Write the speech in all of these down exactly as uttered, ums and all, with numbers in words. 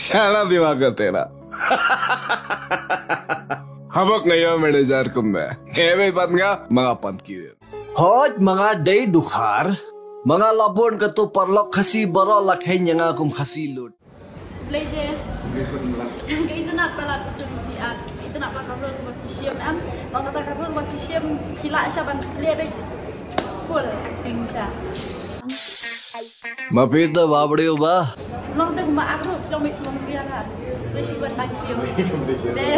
Shala dimaag hai tera. Haba nga ïoh manager kum me. Hebe bat nga, ma nga pan ki. Hoj ma nga dei Dkhar, ma nga la bun katu paralok Khasi baroh la kheiñ ïa nga kum Khasi lut. Pleasure. Ka itynnad palat ka film phi act, ka itynnad palat ka role kaba phi shim em. Bad kata ka role kaba phi shim phi lah sha ban play beit full acting sha. Ma phi te ba briew ba. Long te kumba act ruh long beit long pria ha. Pleasure ban act film. Te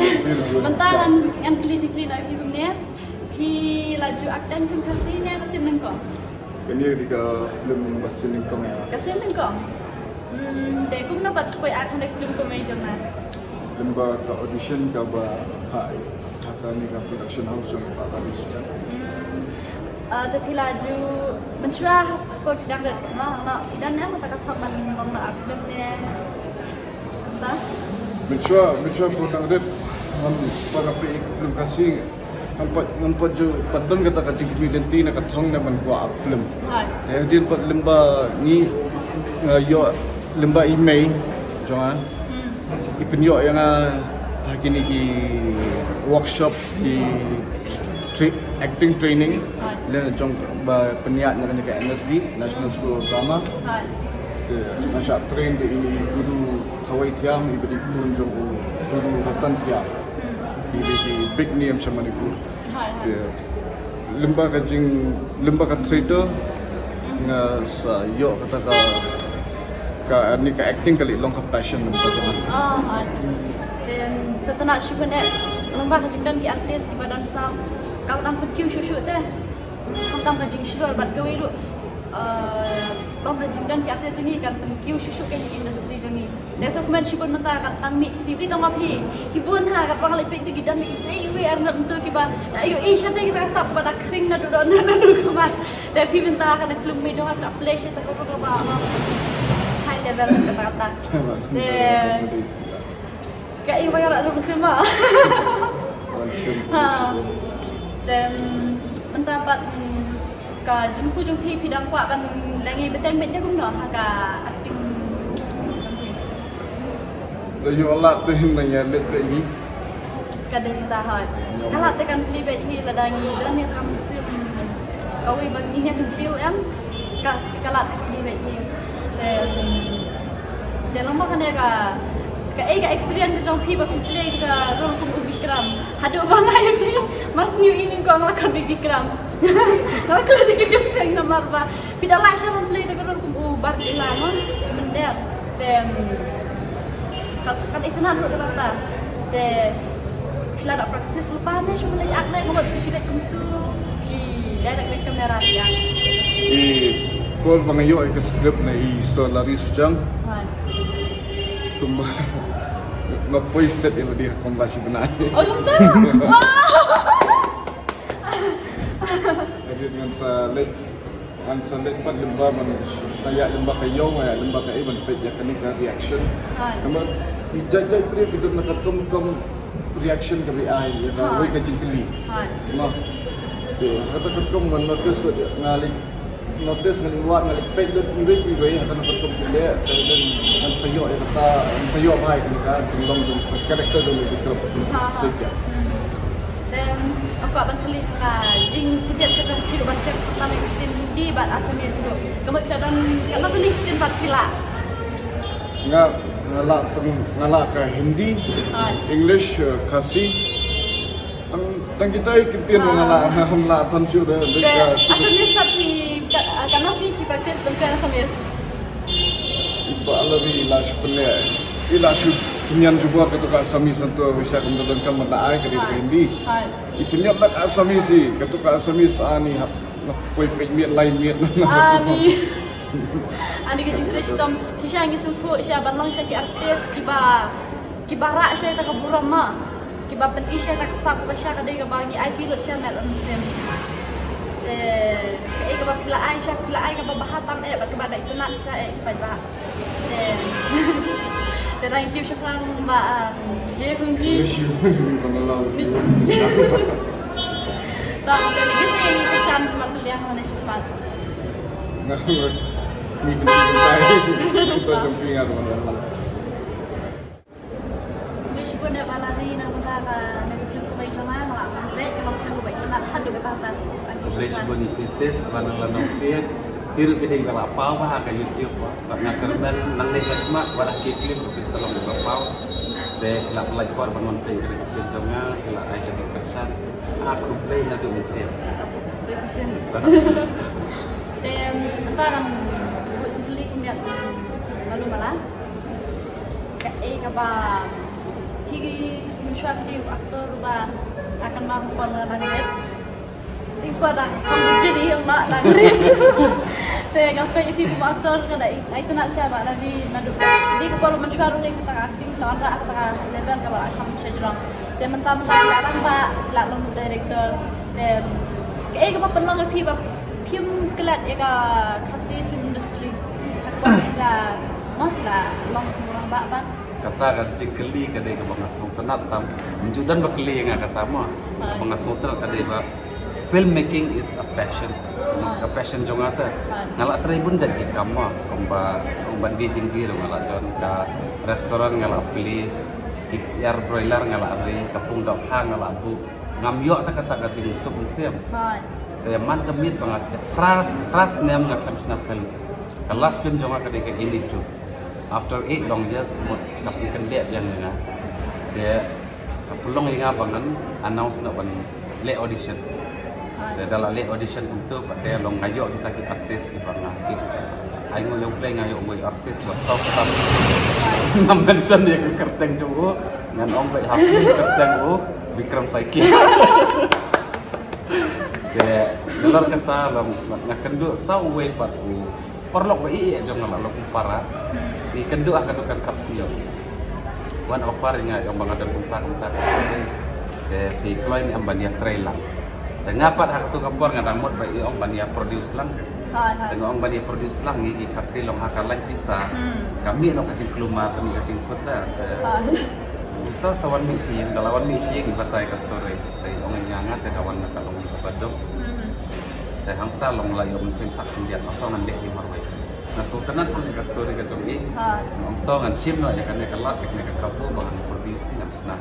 mynta ngan ngan kylli jingkylli na phi kumne. Phi la ju act tang kum Khasi ne ka sien nyngkong? Kane ka dei ka film ba sien nyngkong ïa. Ka sien nyngkong. Hmm, te kumno pat poi act ha ka film comedy jong nga? Lem ba ka audition kaba ha, ha kane ka production house jong Bah Larry Suchang. Hmm. Ah, te phi la ju mynshuwa hapoh dang rit ma, ma, phi dang ne ma ta ka thok ban long na act film ne? Mynshwa, mynshwa pun dang rit, ngan pat ka pyrshah film Khasi, ngan pat, ngan pat ju pat don kata ka jingkyrmen lynti na ka thong ne ban kwah film. Hai. Te hadien pat lymba ngi, eh, ïoh lymba i mei jong nga. Hmm. I pynïoh ïa nga ha kine ki workshop ki tra-, acting training. Hai. Lane jong ba pynïaid na kane ka N S D, National School of Drama. Hai. Te nga shah train da i guru Thawai Thiam, i ba dei khun jong u guru Ratan Thiam. Hmm. I dei ki big name sha Manipur. Hai, hai. Te lymba ka jing, lymba ka theater, hmm, nga sa ïoh kata ka, ka, ni ka acting ka leh long ka passion lymba jong nga. Ah, hai. Te sa tang shu kane lymba ka jingdon ki artist kiba don sam, ka dang pynkiew shuh shuh te. Khamtam ka jingshlur bad kawei ruh, eh, khamtam ka jingdon ki artist jong ngi kan pynkiew shuh shuh ka industry jong ngi. Te sa kumne shibun mynta kat tang mih C V tang ma phi. Ki bun ha kat ba nga leit peit tu ki don mih te iwei ar ngat mynta kiba. Na ïoh i sha te kiba sap ba da khring na du don na du khmat. Te phi mynta ka na klum mih jong ka pleasure ta ka ba ba. High level ka ta ta. Te ka i ba ka la rum sima. Ha. Te mynta pat, mm, ka jingkyrkhu jong phi, phi dang kwah ban dang ïa bteng beit ïa kumno ha ka acting jong phi? Da ïoh lad te nang ïa leit beit hi. Ka dei mynta hoi. Ka lad te kan plie beit hi lada ngi don ïa ka mynsiem kawei ban ngin ïa kyntiew em. Ka, ka lad te plie beit hi. Te, te long ba kane ka, ka ei ka experience ka jong phi ba phi plie ka role kum u Vikram. Haduh ba nga ïa phi mar sniew i nyngkong la khot Vikram. Nga la khot Vikram namar ba phi da lait sha ban plie da ka role kum u Bart ila mo mynder. Te, kat, kat itynnad ruh da kata. Te phi la da practice lypa ne shu leit act ne, ka mut phi shu leit kumtu phi direct leit camera phi act? I por ba nga ïoh ïa ka script na i Sir Larry Suchang. Hooid. Kumba nga poi set ïa lade ha kong ba shi bnai. Oh, kumta? Wow! Hadien ngan sa leit, ngan sa leit pat lyngba ban ïa lyngba ka ïong, ïa lyngba ka ei ban peit ïa kane ka reaction. Hooid. Namar ki jait jait briew ki don na ka rukom rukom reaction kaba ai ïa kawei ka jingkylli. Hooid. Mo. Te kata ka rukom ngan notice, nga leit notice, ngan wad, nga leit peit lut iwei pa iwei ha kane ka rukom ki leh, te ngan sa ïoh ïa kata, ngan sa ïoh bha ïa kane ka jinglong jong ka character jong u Vikram. Ha, ha. Shisha. Hmm. Te nga kwah ban kylli ka jingtbit ka jong phi ruh ban tip khamtam ïa ka ktien Hindi bad Assamese ruh. Ka mut ka don, ka don kawei ka ktien ba phi lah? Nga, nga lah tang, nga lah ka Hindi, English, eh, Khasi. Tang, tang kita ki ktien ba nga lah, nga lah tang shu da, da. Te ka Assamese pat phi, ka, ka na phi, phi practice ban ka Assamese? Ba la ri la shu pynleh, i la shu pynïan jubor katu ka Assamese, nangta wi sha kumta don ka mata ai ka dei ka Hindi. Hai. I pynïan da ka Assamese i, katu ka Assamese ani hap, na poi peit miet lai miet. Ani. Ani ka jingtrei shitom, shisha ngi sngewthuh sha ban long sha ki artist kiba, kiba rah sha ita ka burom ma. Kiba pyni sha ita ka sap ba sha ka dei kaba ngi ai phi lut sha met lam sien. Te kaei kaba phi la ai sha, phi la ai kaba bha tam eh, bad kaba dei itynnad sha eh ki paidbah. Te, te dang ïa tip shaphrang ba, ah, je kong ji. Wish you were gonna love you. Ba, te lagi te ïa ka chan ba phi liang mane shapat. Nga, Ni kena jumpa. Kita jumpa dengan teman-teman. Wish pun dah malam ni nak buka ka nak bikin kumai jama malam. Baik kalau pun baik nak haduh ke tata. Wish pun ni pieces mana lana sir. Hiru piding kala pau ba ka YouTube ba. Ba nga kermen nang ne sakma wala ki film ko pin salong ba pau. Te la pelai por ban wan pei ka film jong nga la ai ka jingkersan. Aku play na du sir. Precision. Te anta nang buat sibli kumbiat malu mala. Ka eh kaba ki mynshuwa ki actor ba akan ma pon na nang rit. Ti pa dang kong jiri ma nang rit. Te ka pe ki actor ka dai ai tena sha ba na di na du. Di ka por mynshuwa ru ni kata acting ton ra kata level kaba kam sha jrong. Te mynta mynta la rang ba la long director. Te eh kaba pynlong phi ba phim klet ïa ka Khasi film industry. Ka la ma la long ba ba. Kata ka jingkylli ka dei kaba nga sngewtynnat tam. Mynjudan ba kylli nga kata mo. Kaba nga sngewtynnat ka dei ba filmmaking is a passion. Ka passion jong nga ta. Nga la trei bun jait ki kam mo. Kumba kumba di jingdir nga la don ka restaurant nga la plie ki siar broiler nga la ri ka pung dohkha nga la bu. Ngam ïoh ta kata ka jingsuk mynsiem. Te man ka miet ba nga thiah phra phra snem nga khlem shna film. Ka last film jong nga ka dei ka Ini Tu. After eight long years mut ka pynkyndeh biang ïa nga. Te ka pynlong ïa nga ba ngan announce noh ban leh audition. Te da la leh audition kumtu pat te long nga ïoh kita ki artist kiba nga shu ai nguh ïa U Blei nga ïoh wei artist ba top top. Ngam mention ïa ka kyrteng jong u, ngan ong ba ha kyrteng u Vikram Saiki. Te nalor kata long nga kynduh sa uwei pat u paralok ba ïeit jong nga la long para. Ngi kynduh ha ka dukan kap sniew. Wan offer ïa nga ïa ba nga don kumta kumta ka sniew. Te phi kloi ne em ban ïa trei lang. Te nga pat ha katu ka por nga dang mut ba ïa ong ban ïa produce lang. Te nga ong ban ïa produce lang ngi ki Khasi long ha ka lain pisa. Ka mih long ka jingkulmar ka mih ka jingthut da. Te sa wan mih shi ïing da la wan mih shi ïing batai ka story. Te ong ïa nga te ka wan na ka long ka baduk. Te hangta long la ïoh mynsiem sa khyndiat na tong ngan deh hi marwei. Nga sngewtynnat pun ïa ka story ka jong i. Nga ong to ngan shim noh ïa kane ka lad ïa kane ka kabu ba ngan produce ngan shna.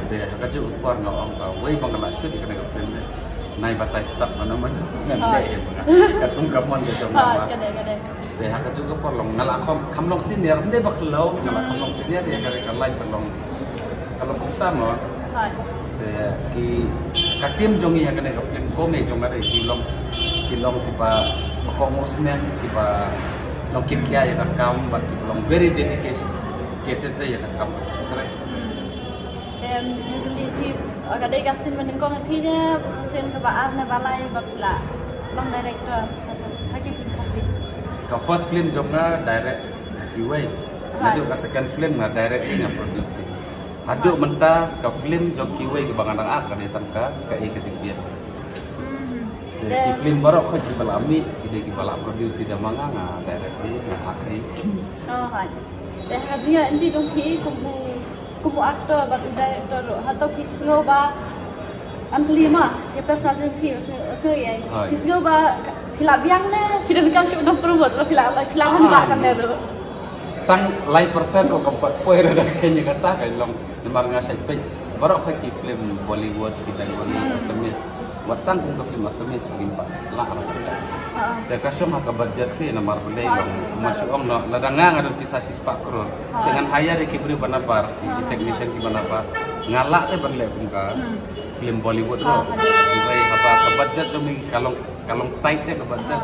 Te ha kajuh ka por nga ong ka wei ba nga la shoot ïa kane ka film ne. Nai batai start mana mana ngan deh ïa nga. Ka tung ka mon ka jong nga. Te ha kajuh ka por long nga la kham kham long senior ym dei ba khlaw nga la kham long senior ïa kane ka line ka long ka long kumta mo. Te ki ka team jong ngi ha kane ka film ko me jong nga dei ki long ki long kiba ba ko mo snem kiba long kit kia ïa ka kam ba ki long very dedication dedicated ïa ka kam. Correct. Em, usually phi ka dei ka scene ba nyngkong phi ne scene kaba ar ne ba lai ba phi la long director ha ki film Khasi. Ka first film jong nga direct kiwei. Naduh ka second film nga direct nga produce. Haduh mynta ka film jong kiwei kaba nga dang act ka dei tang ka Kaei Ka Jingbieit. Te ki film baroh khoit kiba la mih ki dei kiba la produce da ma nga nga direct nga act. Oh, hai. Te ha ka jingïaid lynti jong phi kum u kum u actor bad u director ruh hato phi sngew ba Antli ma, ïa personal jong phi, sngew, sngew ïa. Phi sngew ba phi la biang ne phi donkam shuh ban promote, ba phi la, phi la hangne ruh. Tang lai percent ruh kam pat poi ruh da kane kata ka long namar nga shait peit baroh khoit ki film Bollywood, ki Bengali, Assamese. Wat tang kum ka film Assamese phim pat lah ruh kata. Te ka shong ha ka budget phi namar balei long. Kumba shu ong noh lada nga nga don pisa shispah klur. Te ngan hire ïa ki briew ba nabar, ki technician kiba nabar. Nga lah te ban leh kum ka film Bollywood ruh. Hynrei haba ka budget jong ngi ka long, ka long tight te ka budget.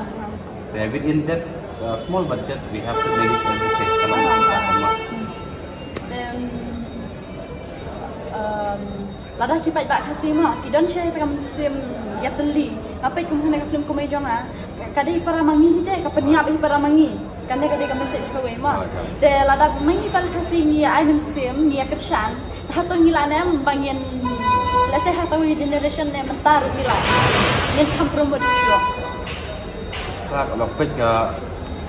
Te within that uh, small budget we have to manage everything. Ka long ka kamon. Then, um, lada ki paidbah Khasi mo, ki don sha ïa ka mynsiem ïatylli. Nga peit kum hane ka film Kumei Jong Nga. Ka dei para ma ngi hi te, ka pynïap hi para ma ngi. Kane ka dei ka message kawei mo. Te lada ma ngi para Khasi ngi ïa ai mynsiem, ngi ïa kyrshan. Hato ngi lah ne em ba ngin, let's say hato ngi generation ne mynta ruh ngi lah. Ngin kham promote shuh. Ka la peit ka,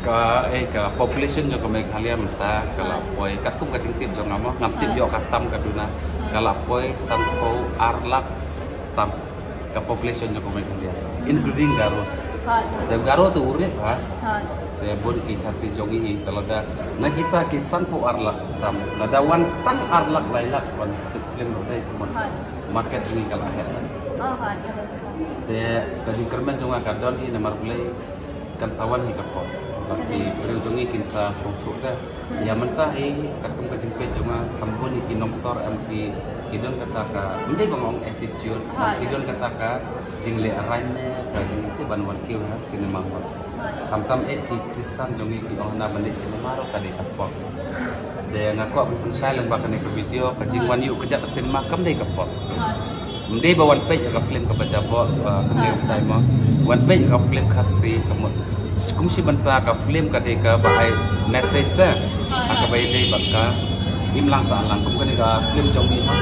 ka, eh, ka population jong ka Meghalaya mynta ka la poi katkum ka jingtip jong nga mo, ngam tip ïoh ka tam ka duna, ka la poi sanphew ar lak tam ka population jong ka Meghalaya, including Garos. Hooid. Te Garo te u rieh ha. Hooid. Te bun ki Khasi jong ngi te lada na kita ki sanphew ar lak tam, lada wan tang ar lak lai lak wan peit film ruh dei kumno. Hooid. Market jong ngi ka la heh. Oh, hooid. Te ka jingkyrmen jong nga ka don hi namar balei kan sa wan hi ka por. Bad ki briew jong ngi kin sa sngewthuh te. Ïa mynta hi katkum ka jingpeit jong nga kham bun hi ki nongsor em ki, ki don kata ka, ym dei ba nga ong attitude, hooid, ki don kata ka jingleh rain ne ka jingtip ban wan kiew ha cinema hall. Khamtam eh ki Khristan jong ngi ki ong hana ban leit cinema ruh ka dei ka pop. Te nga kwah ban pynshai lyngba kane ka video, ka jingwan ïuh kjat ka cinema kam dei ka pop. Ym dei ba wan peit ïa ka film kaba jaboh, ba kane ka tai mo. Wan peit ïa ka film Khasi ka mut. Kum shi bynta ka film ka dei kaba ai message te. Ha kaba ïadei bad ka imlang sahlang kum kane ka film jong ngi mo.